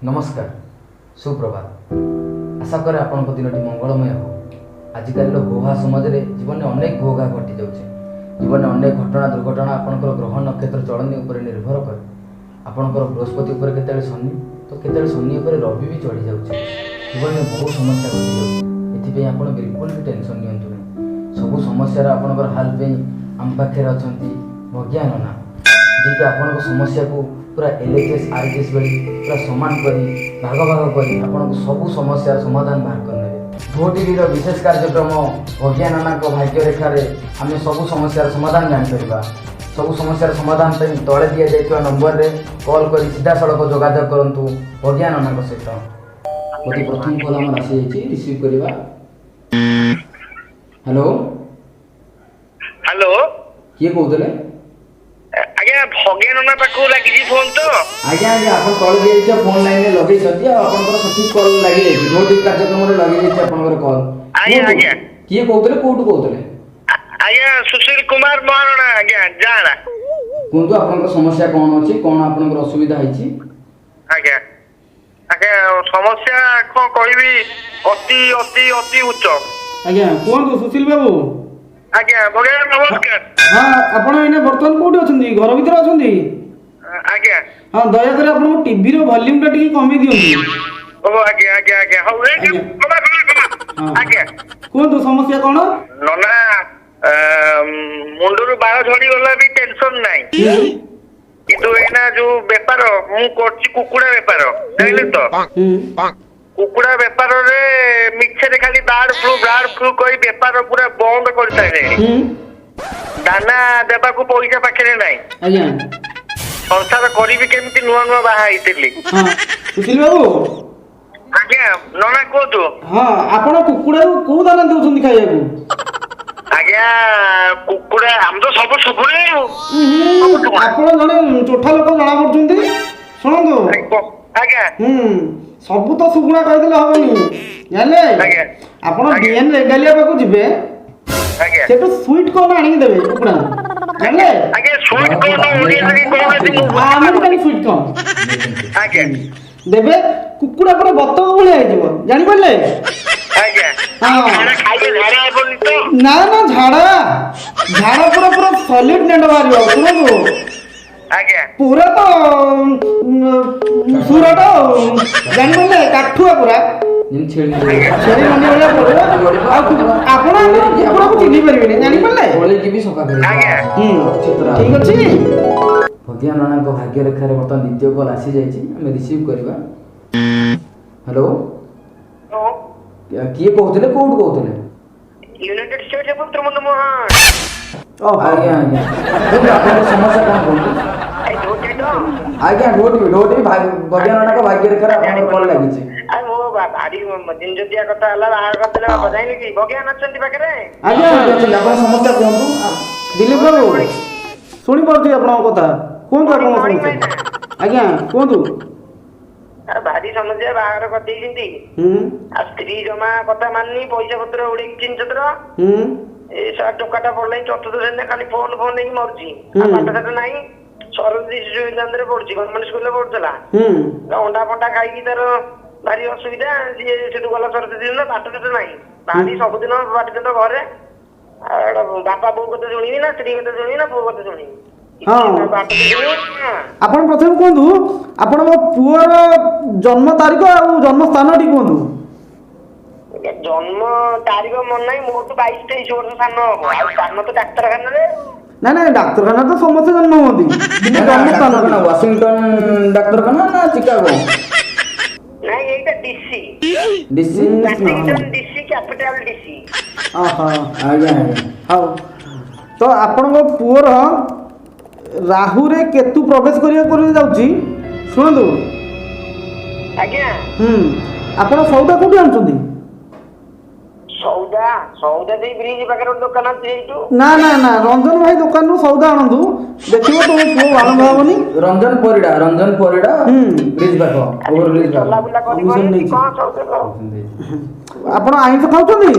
ନମସ୍କାର, ସୁପ୍ରଭାତ। ଆଶା କରେ ଆପଣଙ୍କ ଦିନଟି ମଙ୍ଗଳମୟ ହେଉ। ଆଜିକାଲିର ହୋହା ସମାଜରେ ଜୀବନରେ ଅନେକ ଘୋଘା ଘଟିଯାଉଛି। ଜୀବନରେ ଅନେକ ଘଟଣା ଦୁର୍ଘଟଣା ଆପଣଙ୍କର ଗ୍ରହ ନକ୍ଷତ୍ର ଚଳନୀ ଉପରେ ନିର୍ଭର କରେ। ଆପଣଙ୍କର ବୃହସ୍ପତି ଉପରେ କେତେବେଳେ ଶନି ତ କେତେବେଳେ ଶନି ଉପରେ ରବି ବି ଚଢ଼ି ଯାଉଛି। ଜୀବନରେ ବହୁ ସମସ୍ୟା ଘଟିଯାଉଛି। ଏଥିପାଇଁ ଆପଣ ବିଲକୁଲ ବି ଟେନସନ୍ ନିଅନ୍ତୁ ନାହିଁ। ସବୁ ସମସ୍ୟାର ଆପଣଙ୍କର ହାଲ ପାଇଁ ଆମ ପାଖରେ ଅଛନ୍ତି ଭଗିଆ ନନା, ଯିଏକି ଆପଣଙ୍କ ସମସ୍ୟାକୁ ପୁରା LHS RHS ଭଳି ପୁରା ସମାନ କରି ଭାଗ ଭାଗ କରି ଆପଣଙ୍କୁ ସବୁ ସମସ୍ୟାର ସମାଧାନ ବାହାର କରିନେବେ। ଭୋ ଟିଭିର ବିଶେଷ କାର୍ଯ୍ୟକ୍ରମ ଭଗିଆ ନନାଙ୍କ ଭାଗ୍ୟରେଖାରେ ଆମେ ସବୁ ସମସ୍ୟାର ସମାଧାନ ଜାଣିପାରିବା। ସବୁ ସମସ୍ୟାର ସମାଧାନ ପାଇଁ ତଳେ ଦିଆଯାଇଥିବା ନମ୍ବରରେ କଲ୍ କରି ସିଧାସଳଖ ଯୋଗାଯୋଗ କରନ୍ତୁ ଭଗିଆ ନନାଙ୍କ ସହିତ। ଗୋଟିଏ ପ୍ରଥମ କଲ୍ ଆମର ଆସିଯାଇଛି, ରିସିଭ୍ କରିବା। ହ୍ୟାଲୋ। ହ୍ୟାଲୋ। କିଏ କହୁଥିଲେ? ଆଜ୍ଞା, ଭଗିଆ ନନା ପାଖକୁ ଲାଗିଛି ଫୋନ ତ? ଆଜ୍ଞା, ଆପଣ ତଳେ ଦିଆଯାଇଥିବା ଫୋନ୍ ଲାଇନରେ ଲଗେଇଛନ୍ତି ଆଉ ଆପଣଙ୍କର ସଠିକ୍ କଲ୍ ଲାଗିଯାଇଛି। ଭୋ ଟିଭି କାର୍ଯ୍ୟକ୍ରମରେ ଲାଗିଯାଇଛି ଆପଣଙ୍କର କଲ୍। ଆଜ୍ଞା। କିଏ କହୁଥିଲେ, କୋଉଠୁ କହୁଥିଲେ? ଆଜ୍ଞା, ସୁଶୀଲ କୁମାର ମହାରଣା ଆଜ୍ଞା, ଜାଣା। କୁହନ୍ତୁ, ଆପଣଙ୍କର ସମସ୍ୟା କ'ଣ ଅଛି, କ'ଣ ଆପଣଙ୍କର ଅସୁବିଧା ହେଇଛି? ଆଜ୍ଞା, ସମସ୍ୟା କଣ କହିବି, ଅତି ଅତି ଅତି ଉଚ୍ଚ। ଆଜ୍ଞା, କୁହନ୍ତୁ ସୁଶୀଲ ବାବୁ। ଆଜ୍ଞା ଭଗିଆ, ନମସ୍କାର। ହଁ, ଆପଣ ଏଇନା ବର୍ତ୍ତମାନ କୋଉଠି ଅଛନ୍ତି? ଘର ଭିତରେ ଅଛନ୍ତି? ଆଜ୍ଞା। ହଁ, ଦୟାକରି ଆପଣଙ୍କ ଟିଭିର ଭଲ୍ୟୁମଟା ଟିକେ କମେଇ ଦିଅନ୍ତୁ। ଓ ଆଜ୍ଞା, ହଉ ଏ ଆଜ୍ଞା। କମା କମା କମା। ହଁ। ଆଜ୍ଞା। କୁହନ୍ତୁ, ସମସ୍ୟା କ'ଣ? ନନା, ମୁଣ୍ଡରୁ ବାଳ ଝଡିଗଲା ବି ଟେନସନ ନାହିଁ, କିନ୍ତୁ ଏଇନା ଯୋଉ ବେପାର ମୁଁ କରୁଛି, କୁକୁଡା ବେପାର, ଜାଣିଲେ ତ? କୁକୁଡା ବେପାରରେ ମିଛରେ ଖାଲି ବାର୍ଡ ଫ୍ଲୁ ବାର୍ଡ ଫ୍ଲୁ କହି ବେପାର ପୁରା ବନ୍ଦ କରିସାରିଲେଣି। ଦାନା ଦେବାକୁ ପଇସା ପାଖରେ ନାହିଁ। ସଂସାର କରିବି କେମିତି? ନୂଆ ନୂଆ ବାହା ହେଇଥିଲି। ହଁ ସୁଶୀଲ ବାବୁ। ଆଜ୍ଞା ନନା, କୁହନ୍ତୁ। ହଁ, ଆପଣ କୁକୁଡ଼ାକୁ କୋଉ ଦାନା ଦେଉଛନ୍ତି ଖାଇବାକୁ? ଆଜ୍ଞା, କୁକୁଡା ଆମେ ତ ସବୁ ଶୁଭୁନି ଆଉ। ଆପଣ ଜଣେ ଚୋଠା ଲୋକ ଜଣା ପଡୁଛନ୍ତି। ଶୁଣନ୍ତୁ। ଆଜ୍ଞା। ସବୁ ତ ସୁଗୁଣା କହିଦେଲେ ହବନି, ଜାଣିଲେ? ଆଜ୍ଞା। ଆପଣ ଆଜ୍ଞା। ଡିଏନ୍ ରେଗାଲିଆ ପାଖକୁ ଯିବେ। ସେଠୁ ସୁଇଟ୍ କର୍ନ ଆଣିକି ଦେବେ କୁକୁଡ଼ାଙ୍କୁ, ଜାଣିଲେ? ଆଜ୍ଞା, ସୁଇଟ୍ କର୍ନ ଓଡିଆରେ କି କହୁନାହାନ୍ତି ମୁଁ। American sweet corn. ଦେବେ, କୁକୁଡ଼ା ପୁରା ବତକ ଭଳିଆ ହେଇଯିବ, ଜାଣିପାରିଲେ? ଆଜ୍ଞା। ହଁ। ଝାଡା ଖାଇଲେ ଝାଡା ହେବନି ତ? ନା ନା, ଝାଡା ଝାଡା ପୁରା ପୁରା ସଲିଡ୍ ନେଣ୍ଡ ବାହାରିବ। ଶୁଣନ୍ତୁ। ପୁରା ତ ସୁରଟ, ଜାଣିପାରିଲେ? କାଠୁଆ ପୁରା। ଯେମିତି ଛେଳି। ଛେଳି ମଣ୍ଡି ଭଳିଆ ପଡ଼ିବ ଆଉ ଆପଣ କୁକୁଡ଼ାକୁ ଚିହ୍ନି ପାରିବେନି, ଜାଣିପାରିଲେ? ଗୋଳେଇକି ବି ସଫା କରିବେ। ଛେତରା। ଠିକ ଅଛି। ଭଗିଆ ନନାଙ୍କ ଭାଗ୍ୟରେଖାରେ ବର୍ତ୍ତମାନ ଦ୍ୱିତୀୟ କଲ୍ ଆସିଯାଇଛି, ଆମେ ରିସିଭ୍ କରିବା। ହ୍ୟାଲୋ। କିଏ କହୁଥିଲେ, କୋଉଠୁ କହୁଥିଲେ? ୟୁନାଇଟେଡ୍ ଷ୍ଟେଟ୍ସ ପୁତ୍ର ମନମୋହନ। ଆଜ୍ଞା, କୁହନ୍ତୁ, ଆପଣଙ୍କ ସମସ୍ୟା କ'ଣ କୁହନ୍ତୁ। ଆଜ୍ଞା, ଢୋ ଟିଭି, ଢୋ ଟିଭି, ଭଗିଆ ନନାଙ୍କ ଭାଗ୍ୟରେଖାରେ ଆପଣଙ୍କର କଲ୍ ଲାଗିଛି। ଆଉ ମୋ ଭାରି ଜିନିଷ କଥା ହେଲା, ବାହାର କରିଦେଲେ ବାପା, ଜାଣିଲେ କି? ଭଗିଆ ଅଛନ୍ତି ପାଖରେ? ଆଜ୍ଞା। ଅଛନ୍ତି, ଆପଣ ସମସ୍ୟା କୁହନ୍ତୁ। ଦିଲୀପ ବାବୁ, ଶୁଣିପାରୁଛି ଆପଣଙ୍କ କଥା। କୁହନ୍ତୁ ଆପଣଙ୍କ ସମସ୍ୟା। ଆଜ୍ଞା, କୁହନ୍ତୁ। ଆଉ ଭାରି ସମସ୍ୟା, ବାହାଘର କରିଦେଇଛନ୍ତି ଆଉ ସ୍ତ୍ରୀ ଜମା କଥା ମାନୁନି, ପଇସା ପତ୍ର ଉଡେଇକି ଜିନିଷ। ଏ ଶଳା ଟୋକାଟା ପଢିଲାଣି ଚତୁର୍ଥ ଶ୍ରେଣୀରେ, ଖାଲି ଫୋନ ଫୋନ ନେଇକି ମରୁଛି। ଆଉ ପାଠ ସାଠ ନାହିଁ। ସରସ୍ୱତୀ ଶିଶୁ ବିଦ୍ୟାମନ୍ଦିରରେ ପଢୁଛି, ଗଭର୍ଣ୍ଣମେଣ୍ଟ ସ୍କୁଲରେ ପଢୁଥିଲା। ଅଣ୍ଡା ଫଣ୍ଡା ଖାଇକି ତାର ଭାରି ଅସୁବିଧା। ସିଏ ସେଠୁ ଗଲା ସରସ୍ୱତୀ ଶିଶୁ, ପାଠ ସାଠ ନାହିଁ, ଭାରି ସବୁଦିନ ପାଟିତୁଣ୍ଡ ଘରେ। ଆଉ ଏଇଟା ବାପା ବୋଉ କଥା ଶୁଣିବି ନା ସ୍ତ୍ରୀ କଥା ଶୁଣିବି ନା ପୁଅ କଥା ଶୁଣିବି? ବାପା ତ ଶୁଣିବି ନା। ଆପଣ ପ୍ରଥମେ କୁହନ୍ତୁ, ଆପଣଙ୍କ ପୁଅର ଜନ୍ମ ତାରିଖ ଆଉ ଜନ୍ମ ସ୍ଥାନଟି କୁହନ୍ତୁ। ଜନ୍ମ ତାରିଖ ମନେ ନାହିଁ। ମୋଠୁ 22-23 ବର୍ଷ ସାନ ହବ। ଆଉ ସ୍ଥାନ ତ ଡାକ୍ତରଖାନାରେ। ନାଇଁ ନାଇଁ, ଡାକ୍ତରଖାନା ତ ସମସ୍ତେ ଜନ୍ମ ହୁଅନ୍ତି, କିନ୍ତୁ ଜନ୍ମ ସ୍ଥାନ। ଡାକ୍ତରଖାନା ୱାସିଂଟନ ଡାକ୍ତରଖାନା ନା ଚିକାଗୋ? ନାଇଁ, ଏଇଟା DC. DC. Washington DC, capital DC. ଓହୋ। ଆଜ୍ଞା। ହଉ ତ, ଆପଣଙ୍କ ପୁଅର ରାହୁରେ କେତୁ ପ୍ରବେଶ କରିବାକୁ ଯାଉଛି। ଶୁଣନ୍ତୁ। ଆପଣ ସଉଦା କୋଉଠି ଆଣୁଛନ୍ତି? ସଉଦା, ସଉଦା ସେଇ ବ୍ରିଜ ପାଖରେ ଗୋଟେ ଦୋକାନ ଅଛି, ସେଇଠୁ। ନା ନା ନା, ରଞ୍ଜନ ଭାଇ ଦୋକାନରୁ ସଉଦା ଆଣନ୍ତୁ, ଦେଖିବ ତମ ପୁଅ ବାଳୁଙ୍ଗା ହବନି। ରଞ୍ଜନ ପରିଡ଼ା, ରଞ୍ଜନ ପରିଡ଼ା। ବ୍ରିଜ ପାଖ, ଓଭର ବ୍ରିଜ ପାଖ। ଚଲାବୁଲା କରିବନି। ନେଇଛି। କଣ ସଉଦା କଣ? ଆପଣ ଆଇଁଷ ଖାଉଛନ୍ତି?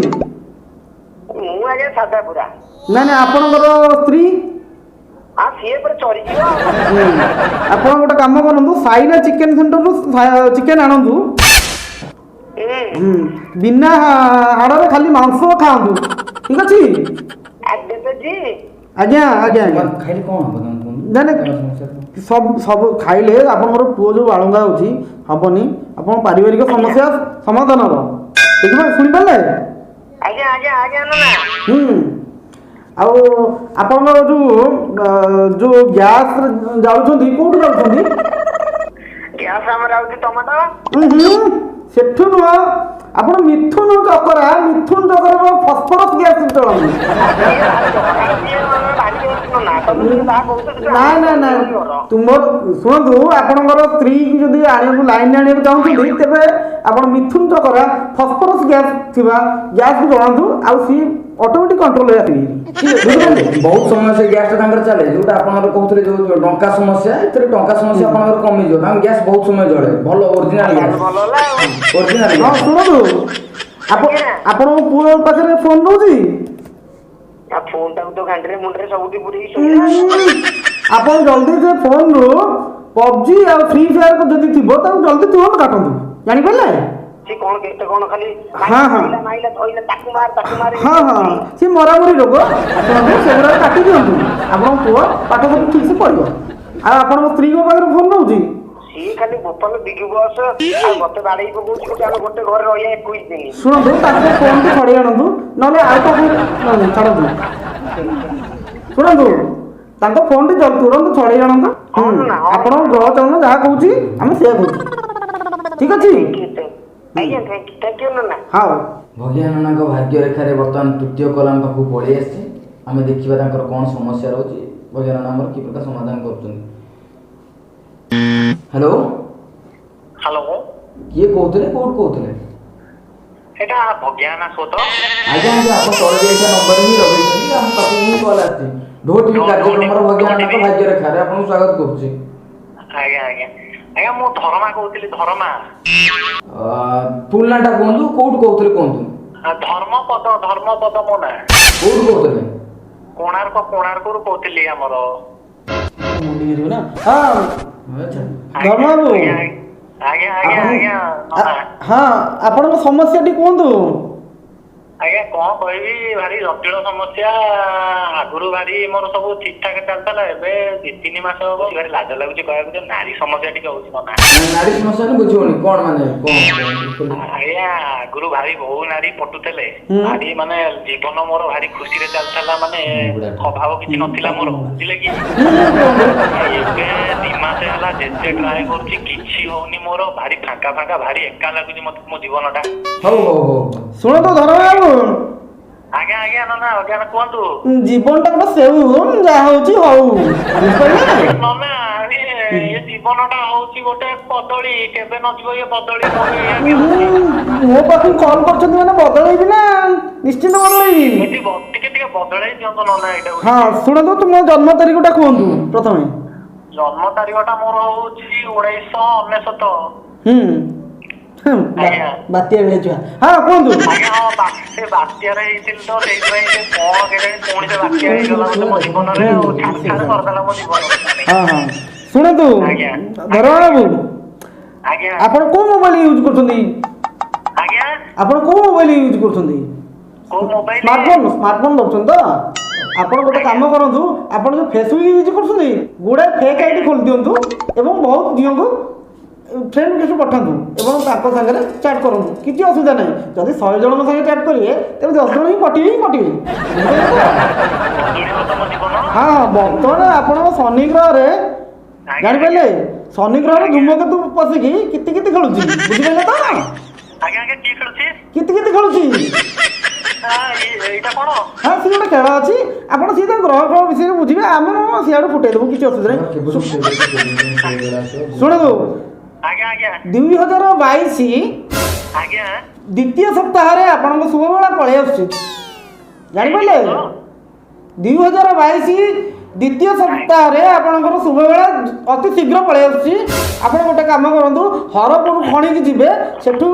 ମୁଁ ଆଜ୍ଞା ସାଧା ପୁରା। ନାଇଁ ନାଇଁ, ଆପଣଙ୍କର ସ୍ତ୍ରୀ? ହଁ, ସିଏ ପରେ ଚରିଯିବ। ଆପଣ ଗୋଟେ କାମ କରନ୍ତୁ, ସାଇନା ଚିକେନ ସେଣ୍ଟରରୁ ଚିକେନ ଆଣନ୍ତୁ, ବିନା ହାଡ଼ରେ ଖାଲି ମାଂସ ଖାଆନ୍ତୁ। ଠିକ ଅଛି? ଆଜ୍ଞା ଆଜ୍ଞା ଆଜ୍ଞା। ଖାଇଲେ କ'ଣ ହବ? ନାଇଁ ନାଇଁ, ସବୁ ସବୁ ଖାଇଲେ ଆପଣଙ୍କର ପୁଅ ଯେଉଁ ବାଳୁଙ୍ଗା ହେଉଛି ହବନି, ଆପଣ ପାରିବାରିକ ସମସ୍ୟା ସମାଧାନ ହବ। ଦେଖିବା, ଶୁଣିପାରିଲେ? ଆଜ୍ଞା ଆଜ୍ଞା ଆଜ୍ଞା। ହୁଁ। ଆଉ ଆପଣଙ୍କର ଯୋଉ ଯୋଉ ଗ୍ୟାସ୍ ଜାଳୁଛନ୍ତି, କୋଉଠୁ ଜାଳୁଛନ୍ତି? ଗ୍ୟାସ୍ ଆମର ଆଉଛି ଟମାଟୋ। ସେଠୁ ନୁହଁ, ଆପଣ ମିଥୁନ ଚକରା, ମିଥୁନ ଚକରାର ଫସ୍ଫରସ୍ ଗ୍ୟାସ୍ ଚଳାନ୍ତୁ। ନାଇଁ ନାଇଁ ନାଇଁ, ତୁମର ଶୁଣନ୍ତୁ, ଆପଣଙ୍କର ସ୍ତ୍ରୀକି ଯଦି ଆଣିବାକୁ, ଲାଇନରେ ଆଣିବାକୁ ଚାହୁଁଛନ୍ତି, ତେବେ ଆପଣ ମିଥୁନ ଚକରା ଫସ୍ଫରସ୍ ଗ୍ୟାସ୍ ଥିବା ଗ୍ୟାସ୍କୁ ଜଣାନ୍ତୁ, ଆଉ ସିଏ ଅଟୋମେଟିକ୍ କଣ୍ଟ୍ରୋଲ ହେଇ ଆସିବେ। ବହୁତ ସମୟ ସେ ଗ୍ୟାସଟା ତାଙ୍କର ଚାଲେ। ଯୋଉଟା ଆପଣଙ୍କର କହୁଥିଲେ ଯୋଉ ଟଙ୍କା ସମସ୍ୟା, ଏଥିରେ ଟଙ୍କା ସମସ୍ୟା ଆପଣଙ୍କର କମିଯିବ। ତାଙ୍କ ଗ୍ୟାସ୍ ବହୁତ ସମୟ ଜଳେ, ଭଲ ଓରିଜିନାଲ ଗ୍ୟାସ୍, ଓରିଜିନାଲ। ହଁ, ଶୁଣନ୍ତୁ, ଆପଣଙ୍କ ପୁଅ ପାଖରେ ଫୋନ୍ ରହୁଛି? ଫୋନଟାକୁ ତ ଗାଣ୍ଡିରେ ମୁଣ୍ଡରେ ସବୁଠି ପୁରେଇକି। ଆପଣ ଜଲ୍ଦି ସେ ଫୋନରୁ ପବଜି ଆଉ ଫ୍ରି ଫାୟାର ଯଦି ଥିବ, ତାକୁ ଜଲ୍ଦି ତୁରନ୍ତ କାଟନ୍ତୁ। ଜାଣିପାରିଲେ? କଣ କେତେ କଣ ଖାଲି। ହଁ ହଁ ହଁ ହଁ, ସେ ମରାମରି ରୋଗ। ଶୁଣନ୍ତୁ, ସେଗୁଡ଼ାକ କାଟି ଦିଅନ୍ତୁ, ଆପଣଙ୍କ ପୁଅ ପାଠ ସବୁ ଠିକ୍ ସେ ପଢ଼ିବ। ଆଉ ଆପଣଙ୍କ ସ୍ତ୍ରୀଙ୍କ ପାଖରେ ଫୋନ୍ ରହୁଛି? ସିଏ ଖାଲି ବୋପାଲ ବିଗ୍ ବସ୍, ଆଉ ମତେ ବାଡେଇ ପକଉଛି। ଗୋଟେ ଆମେ ଗୋଟେ ଘରେ ରହିବା 21 ଦିନ। ଶୁଣନ୍ତୁ, ତାଙ୍କ ଫୋନ୍ଟି ଛଡ଼େଇ ଆଣନ୍ତୁ, ନହେଲେ ଆଉ କାହାକୁ ଛାଡ଼ନ୍ତୁ। ଶୁଣନ୍ତୁ, ତାଙ୍କ ଫୋନ୍ଟି ତୁରନ୍ତ ଛଡ଼େଇ ଆଣନ୍ତୁ। ଆପଣଙ୍କ ଗ୍ରହ ଚଳନ ଯାହା କହୁଛି, ଆମେ ସେଇଆ କହୁଛୁ। ଠିକ ଅଛି? ହଁ। ଭଗିଆ ନନାଙ୍କ ଭାଗ୍ୟ ରେଖାରେ ବର୍ତ୍ତମାନ ତୃତୀୟ କଲ୍ ଆମ ପାଖକୁ ପଳେଇ ଆସିଛି। ଆମେ ଦେଖିବା ତାଙ୍କର କ'ଣ ସମସ୍ୟା ରହୁଛି, ଭଗିଆ ନନା ଆମର କି ପ୍ରକାର ସମାଧାନ କରୁଛନ୍ତି। ହ୍ୟାଲୋ। ହ୍ୟାଲୋ। କିଏ କହୁଥିଲେ, କୋଉଠୁ କହୁଥିଲେ? ଏଇଟା ଭଗିଆ ନା ସୋତ? ଆଜ୍ଞା ଆଜ୍ଞା, ଆପଣ ତଳେ ଯାଇଥିବା ନମ୍ବର ହିଁ ଲଗେଇଛନ୍ତି, ଆମ ପାଖକୁ ହିଁ କଲ୍ ଆସିଛି। ଢୋ ଟିଭି କାର୍ଯ୍ୟକ୍ରମର ଭଗିଆ ନନାଙ୍କ ଭାଗ୍ୟ ରେଖାରେ ଆପଣଙ୍କୁ ସ୍ୱାଗତ କରୁଛି। ଆଜ୍ଞା ଆଜ୍ଞା ଆଜ୍ଞା, ମୁଁ ଧରମା କହୁଥିଲି, ଧରମା। ଫୁଲ୍ ନାଁଟା କୁହନ୍ତୁ, କୋଉଠୁ କହୁଥିଲେ କୁହନ୍ତୁ। ଧର୍ମପଦ, ଧର୍ମପଦ ମୋ ନାଁ। କୋଉଠୁ କହୁଥିଲେ? କୋଣାର୍କ, କୋଣାର୍କରୁ କହୁଥିଲି ଆମର। ହଁ ଧର୍ମବାବୁ। ଆଜ୍ଞା ଆଜ୍ଞା ଆଜ୍ଞା। ହଁ, ଆପଣଙ୍କ ସମସ୍ୟାଟି କୁହନ୍ତୁ। ଆଜ୍ଞା, କଣ କହିବି, ଭାରି ଜଟିଳ ସମସ୍ୟା। ଆଗରୁ ଭାରି ମୋର ସବୁ ଠିକ ଠାକ ଚାଲିଥିଲା, ଏବେ 2 3 ମାସ ହବ ଭାରି ଲାଜ ଲାଗୁଛି କହିବାକୁ ଯେ ନାରୀ ସମସ୍ୟା ଟିକେ ହଉଛି ନନା। ନାରୀ ସମସ୍ୟା ମାନେ ବୁଝିହଉନି, କଣ ମାନେ କଣ? ଆଜ୍ଞା, ଆଗରୁ ଭାରି ବହୁ ନାରୀ ପଟୁଥିଲେ, ଭାରି ମାନେ ଜୀବନ ମୋର ଭାରି ଖୁସିରେ ଚାଲିଥିଲା, ମାନେ ଅଭାବ କିଛି ନଥିଲା ମୋର, ବୁଝିଲେ କି? ଏବେ 2 ମାସ ହେଲା ଯେତେ ଟ୍ରାଏ କରୁଛି କିଛି ହଉନି ମୋର, ଭାରି ଫାଙ୍କା ଫାଙ୍କା, ଭାରି ଏକା ଲାଗୁଛି ମତେ ମୋ ଜୀବନଟା। ହଉ ହଉ ହଉ। ଶୁଣନ୍ତୁ ଧରମା ବାବୁ। ଆଜ୍ଞା ଆଜ୍ଞା ନନା, ଆଜ୍ଞା କୁହନ୍ତୁ। ଜୀବନଟା ଗୋଟେ ସେଉ, ଯାହା ହଉଛି ହଉ, ବୁଝିପାରିଲେ? ନନା, ଏ ଜୀବନଟା ହଉଛି ଗୋଟେ କଦଳୀ, କେବେ ନ ଯିବ ଇଏ ବଦଳି। ମୋ ପାଖକୁ କଲ୍ କରିଛନ୍ତି ମାନେ ବଦଳେଇବି ନା, ନିଶ୍ଚିନ୍ତ ବଦଳେଇବି। ଟିକେ ଟିକେ ବଦଳେଇ ଦିଅନ୍ତୁ ନନା ଏଇଟାକୁ। ହଁ, ଶୁଣନ୍ତୁ, ତୁମ ଜନ୍ମ ତାରିଖଟା କୁହନ୍ତୁ ପ୍ରଥମେ। ଜନ୍ମ ତାରିଖଟା ମୋର ହଉଛି 1999। ହୁଁ, ବାତ୍ୟା ବେଳେ ଛୁଆ। ହଁ, କୁହନ୍ତୁ। ଆଜ୍ଞା, ହଁ, ସେ ବାତ୍ୟାରେ ହେଇଥିଲି ତ ସେଇଥିପାଇଁ ସେ କଣ କେଜାଣି ପୁଣି ସେ ବାତ୍ୟା ହେଇଗଲା ବୋଧେ ମୋ ଜୀବନରେ, ଆଉ ଛାଡ଼ ଛାଡ଼ କରିଦେଲା ମୋ ଜୀବନ। ହଁ ହଁ, ଶୁଣନ୍ତୁ ଧରମା ବାବୁ। ଆଜ୍ଞା। ଆପଣ କୋଉ ମୋବାଇଲ ୟୁଜ୍ କରୁଛନ୍ତି? ଆଜ୍ଞା? ଆପଣ କୋଉ ମୋବାଇଲ ୟୁଜ୍ କରୁଛନ୍ତି? କୋଉ ମୋବାଇଲ? ସ୍ମାର୍ଟଫୋନ୍, ସ୍ମାର୍ଟଫୋନ୍ ଧରୁଛନ୍ତି ତ? ଆପଣ ଗୋଟେ କାମ କରନ୍ତୁ, ଆପଣ ଯୋଉ ଫେସବୁକ୍ ୟୁଜ୍ କରୁଛନ୍ତି, ଗୁଡ଼ାଏ ଫେକ୍ ଆଇଡି ଖୋଲି ଦିଅନ୍ତୁ ଏବଂ ବହୁତ ଝିଅଙ୍କୁ ଫ୍ରେଣ୍ଡ ରିକ୍ୱେଷ୍ଟ ପଠାନ୍ତୁ ଏବଂ ତାଙ୍କ ସାଙ୍ଗରେ ଚାଟ୍ କରନ୍ତୁ। କିଛି ଅସୁବିଧା ନାହିଁ। ଯଦି 100 ଜଣଙ୍କ ସାଙ୍ଗରେ ଚାଟ୍ କରିବେ, ତେବେ 10 ଜଣ ହିଁ ପଟିବେ ହିଁ ପଟିବେ। ହଁ ହଁ, ବର୍ତ୍ତମାନ ଆପଣଙ୍କ ଶନି ଗ୍ରହରେ, ଜାଣିପାରିଲେ, ଶନି ଗ୍ରହରେ ଧୂମକେତୁ ପଶିକି କିତି କିତି ଖେଳୁଛି, ବୁଝିପାରିଲେ ତ? କିତି କିତି ଖେଳୁଛି। ହଁ, ସିଏ ଗୋଟେ ଖେଳ ଅଛି। ଆପଣ ସିଏ ତ ଗ୍ରହ ଗ୍ରହ ବିଷୟରେ ବୁଝିବେ, ଆମେ ସିଆଡ଼ୁ ଫୁଟେଇ ଦେବୁ, କିଛି ଅସୁବିଧା ନାହିଁ। ଶୁଣନ୍ତୁ, 2022 ଦ୍ୱିତୀୟ ସପ୍ତାହରେ ଆପଣଙ୍କ ଶୁଭବେଳା ପଳେଇ ଆସୁଛି, ଜାଣିପାରିଲେ? 2022 ଦ୍ୱିତୀୟ ସପ୍ତାହରେ ଆପଣଙ୍କର ଶୁଭବେଳା ଅତି ଶୀଘ୍ର ପଳେଇ ଆସୁଛି। ଆପଣ ଗୋଟେ କାମ କରନ୍ତୁ, ହରପୁର ଖଣିକି ଯିବେ, ସେଠୁ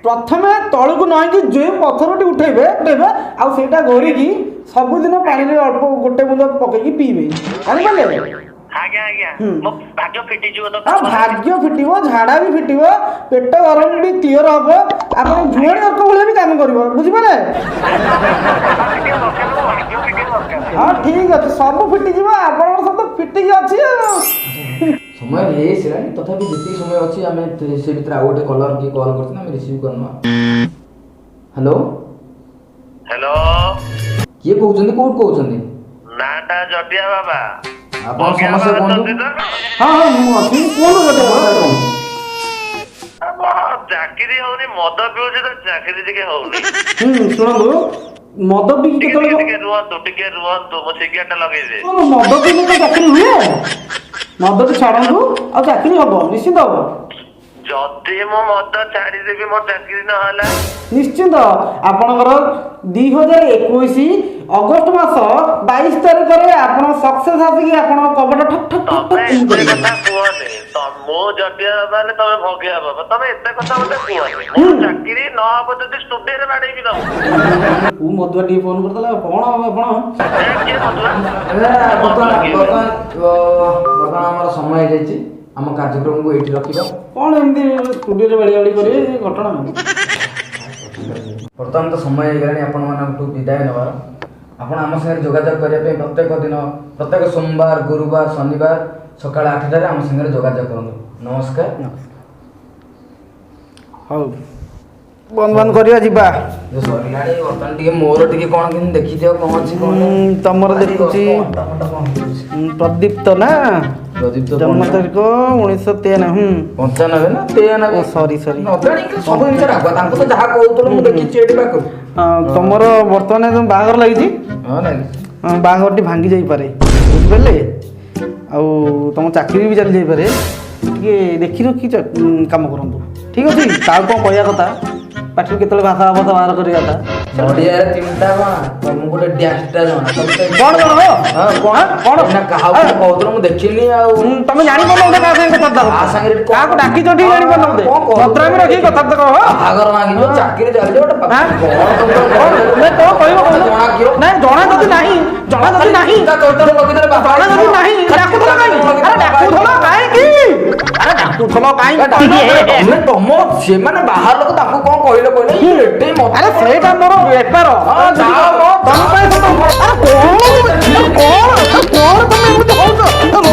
ପ୍ରଥମେ ତଳକୁ ନଇଁକି ଯେଉଁ ପଥରଟି ଉଠେଇବେ ଉଠେଇବେ, ଆଉ ସେଇଟା ଘୋରିକି ସବୁଦିନ ପାଣିରେ ଅଳ୍ପ ଗୋଟେ ବୁନ୍ଦ ପକେଇକି ପିଇବେ। ଜାଣିପାରିଲେ? ଭାଗ୍ୟ ଫିଟିବ, ଝାଡ଼ା ବି ଫିଟିବ, ପେଟ ଗରମ ବି କ୍ଲିଅର ହବ, ଆପଣ ଜୁଆଣି ଅର୍କ ଭଳିଆ ବି କାମ କରିବ। ବୁଝିପାରିଲେ? ହଁ, ଠିକ ଅଛି, ସବୁ ଫିଟିଯିବ ଆପଣଙ୍କର, ସବୁ ତ ଫିଟିକି ଅଛି। ଆଉ ସମୟ ହେଇସାରିଲାଣି, ତଥାପି ଯେତିକି ସମୟ ଅଛି ଆମେ ସେ ଭିତରେ ଆଉ ଗୋଟେ କଲର କିଏ କଲ୍ କରିଛନ୍ତି, ଆମେ ରିସିଭ୍ କରିନେବା। ହ୍ୟାଲୋ। ହ୍ୟାଲୋ। କିଏ କହୁଛନ୍ତି, କୋଉଠୁ କହୁଛନ୍ତି? ନାଁଟା ଜଟିଆ ବାବା। ଆପଣ ସମସ୍ୟା କୁହନ୍ତୁ। ହଁ ହଁ, ମୁଁ ଅଛି, କୁହନ୍ତୁ। ଜଟିଆ ବାବା କୁହନ୍ତୁ। ଚାକିରି ହଉନି, ମଦ ପିଉଛି ତ ଚାକିରି ଟିକେ ହଉନି। ଶୁଣନ୍ତୁ, ମଦ ପିଇକି କେତେବେଳେ ଟିକେ ରୁହନ୍ତୁ, ଟିକେ ରୁହନ୍ତୁ, ମୁଁ ସିଗାରେଟ ଲଗେଇଦିଏ। ମଦ ପିଇଲେ ତ ଚାକିରି ହୁଏ? ମଦଟି ଛାଡ଼ନ୍ତୁ ଆଉ ଚାକିରି ହବ, ନିଶ୍ଚିନ୍ତ ହବ। ଯଦି ମୁଁ ମଦ ଛାଡ଼ିଦେବି, ମୋ ଚାକିରି ନହେଲା? ନିଶ୍ଚିନ୍ତ। ଆପଣଙ୍କର 2021 ଅଗଷ୍ଟ ମାସ 22 ତାରିଖରେ ଆପଣ ସକ୍ସେସ୍ ଆସିକି ଆପଣଙ୍କ କବାଟ ଠକ୍ ଠକ୍ ଠକ୍ ତମେ ଠକ୍ ଏତେ କରିବେ। କଥା କୁହନି। ମୁଁ ଜଟିଆ ବାବା ହେଲେ ତମେ ଭଗିଆ ବାବା, ତମେ ଏତେ କଥା ମତେ କୁହନି। ମୋ ଚାକିରି ନ ହବ ଯଦି ଷ୍ଟୁଡିଓରେ ବାଡେଇବି ତମକୁ। କୋଉ ମଦୁଆ ଟିକେ ଫୋନ କରିଦେଲା, କଣ ହବ ଆପଣ? ଏ, କିଏ ମଦୁଆ? ବର୍ତ୍ତମାନ ବର୍ତ୍ତମାନ ବର୍ତ୍ତମାନ ଆମର ସମୟ ହେଇଯାଇଛି, ଆମ କାର୍ଯ୍ୟକ୍ରମକୁ ଏଇଠି ରଖିବା। କଣ ଏମିତି ଷ୍ଟୁଡିଓରେ ବାଡ଼ିଆ ବାଡ଼ି କରିବେ, ଏ ଘଟଣା? ବର୍ତ୍ତମାନ ତ ସମୟ ହେଇଗଲାଣି ଆପଣମାନଙ୍କଠୁ ବିଦାୟ ନେବାର। ଆପଣ ଆମ ସାଙ୍ଗରେ ଯୋଗାଯୋଗ କରିବା ପାଇଁ ପ୍ରତ୍ୟେକ ଦିନ, ପ୍ରତ୍ୟେକ ସୋମବାର, ଗୁରୁବାର, ଶନିବାର ସକାଳ 8ଟାରେ ଆମ ସାଙ୍ଗରେ ଯୋଗାଯୋଗ କରନ୍ତୁ। ନମସ୍କାର। ହଉ, ବନ୍ଦ ବନ୍ଦ କରିବା, ଯିବା। ସରିଲାଣି ବର୍ତ୍ତମାନ, ଟିକେ ମୋର ଟିକେ କଣ କେମିତି ଦେଖିଦିଅ, କଣ ଅଛି କଣ ନାହିଁ। ତମର ଦେଖୁଛି। ଅଣ୍ଟା ଫଣ୍ଟା କଣ ହେଇଯାଉଛି। ପ୍ରଦୀପ୍ତ ନା? ପ୍ରଦୀପ୍ତ ଜନ୍ମ ପଣ୍ଡା। ତାରିଖ 1993। 95 ନା 93? ଓ, ସରି ସରି। ନଜାଣିକି ସବୁ ଜିନିଷରେ ଆଗୁଆ, ତାଙ୍କୁ ତ ଯାହା କହୁଥିଲ ମୁଁ ଦେଖିଛି ଏଠି ପାଖରୁ। ତମର ବର୍ତ୍ତମାନ ତମ ବାହାଘର ଲାଗିଛି? ହଁ, ଲାଗିଛି। ହଁ, ବାହାଘରଟି ଭାଙ୍ଗି ଯାଇପାରେ, ବୁଝିପାରିଲେ? ଆଉ ତମ ଚାକିରି ବି ଚାଲି ଯାଇପାରେ। ଟିକେ ଦେଖି ରଖି କାମ କରନ୍ତୁ। ଠିକ ଅଛି, କାହାକୁ କ'ଣ କହିବା କଥା, ପାଟିରୁ କେତେବେଳେ ଭାଷା ଅବସ୍ଥା ବାହାର କରିବା କଥା। ନଡ଼ିଆରେ ତିନିଟା କଣ, ତମକୁ ଗୋଟେ ଡ୍ୟାନ୍ସଟା ଜଣା। କଣ ଜଣା? ହଁ, କଣ କଣ ନା, କାହାକୁ କହୁଥିଲ ମୁଁ ଦେଖିନି। ଆଉ ତମେ ଜାଣିପାରୁନ ବୋଧେ କାହା ସାଙ୍ଗେ କଥାବାର୍ତ୍ତା କାହା କରୁଛ? ସାଙ୍ଗରେ? କାହାକୁ ଡାକିଛ ଠିକ ଜାଣିପାରୁନ ବୋଧେ? କଣ କହୁଥିଲ? ଭଦ୍ରାମି ରଖିକି କଥାବାର୍ତ୍ତା କର। ବାହାଘର ଭାଙ୍ଗିଯିବ, ଚାକିରି ଚାଲିଯିବ, ଗୋଟେ ଆଁ? କଣ ତମର? ନାଇଁ, କଣ କହିବ କହୁନ? ଜଣା କିଏ? ନାଇଁ, ଜଣା ଯଦି ନାହିଁ, ଜଣା ଯଦି ନାହିଁ, ଚିନ୍ତା ଚୈତନ୍ୟ ଲଗେଇଦେଲେ ବାପା। ଜଣା ଯଦି ନାହିଁ, ଡାକୁଥିଲ କାହିଁକି? ଆରେ ଡାକୁଥିଲ କାହିଁକି? ଆରେ ଡାକୁଥିଲ କାହିଁକି? ତମେ ତମ ସେମାନେ ବାହାର ଲୋକ, ତାଙ୍କୁ କଣ କହିଲେ କହିଲେ ଏତେ ମତେ। ଆରେ ସେଇଟା ମୋର ବେପାର। ହଁ, ଯାଅ ମ। ତମ ପାଇଁ ତ ଆରେ କଣ କଣ କଣ ତମେ ଏମିତି ହଉଛ? ରଘୁ ତମ।